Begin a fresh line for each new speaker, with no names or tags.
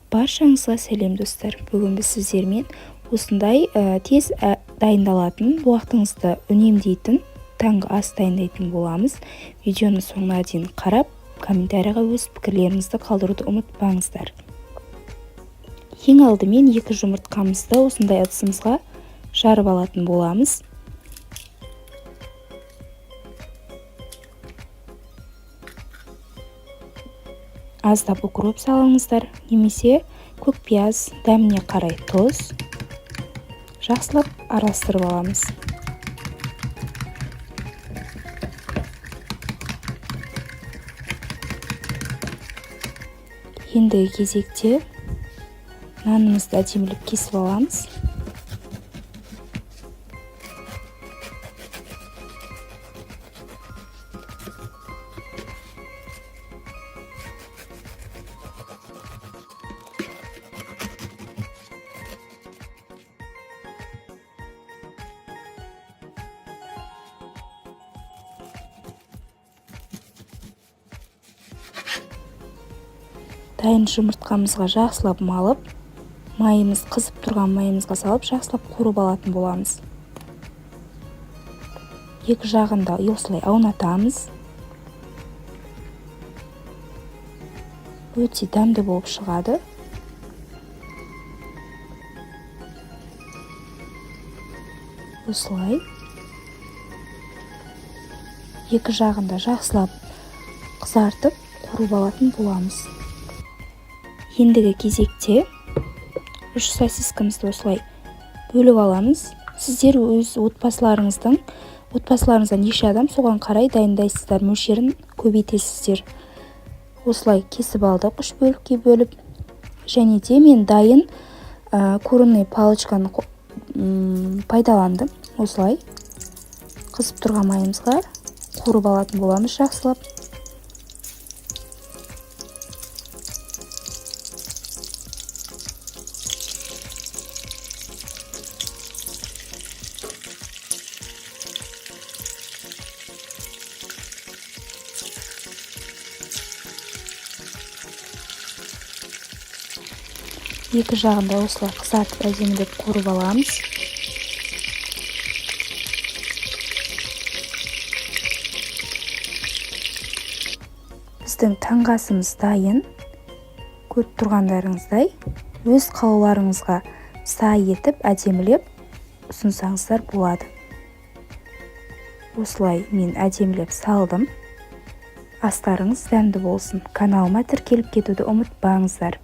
Баршаңызға сәлем, достар! Бүгін біз сіздермен осындай тез дайындалатын, уақытыңызды үнемдейтін таңғы ас дайындайтын боламыз. Видеоны соңына дейін қарап, комментарийға өз пікірлеріңізді қалдыруды ұмытпаңыздар. Ең алдымен 2 жұмыртқамызды осындай ыдысымызға жарып алатын боламыз. Аздап укроп салыңыздар немесе көк пияз, дәміне қарай тұз. Жақсылап араластырып аламыз. Ендігі кезекте нанымызды әдемілеп кесіп аламыз. Дайын жұмыртқамызға жақсылап малып, майымыз қызып тұрған майымызға салып, жақсылап қуырып алатын боламыз. Екі жағын да осылай аунатамыз. Өте дәмді болып шығады. Осылай екі жағын да жақсылап қызартып, қуырып алатын боламыз. Ендігі кезекте 3 сосискамызды осылай бөліп аламыз. Сіздер өз отбасыларыңызда неше адам, соған қарай дайындайсыздар, мөлшерін көбейтесіздер. Осылай кесіп алдық, 3 бөлікке бөліп. Және де мен дайын куриный палочканы пайдаландым. Осылай қызып тұрған майымызға қуырып алатын боламыз жақсылап. Екі жағын да осылай қызартып, әдемілеп қуырып аламыз. Біздің таңғы асымыз дайын. Көріп тұрғандарыңыздай, өз қалауларыңызға сай етіп, әдемілеп ұсынсаңыздар болады. Осылай мен әдемілеп салдым. Астарыңыз дәмді болсын. Каналыма тіркеліп кетуді ұмытпаңыздар.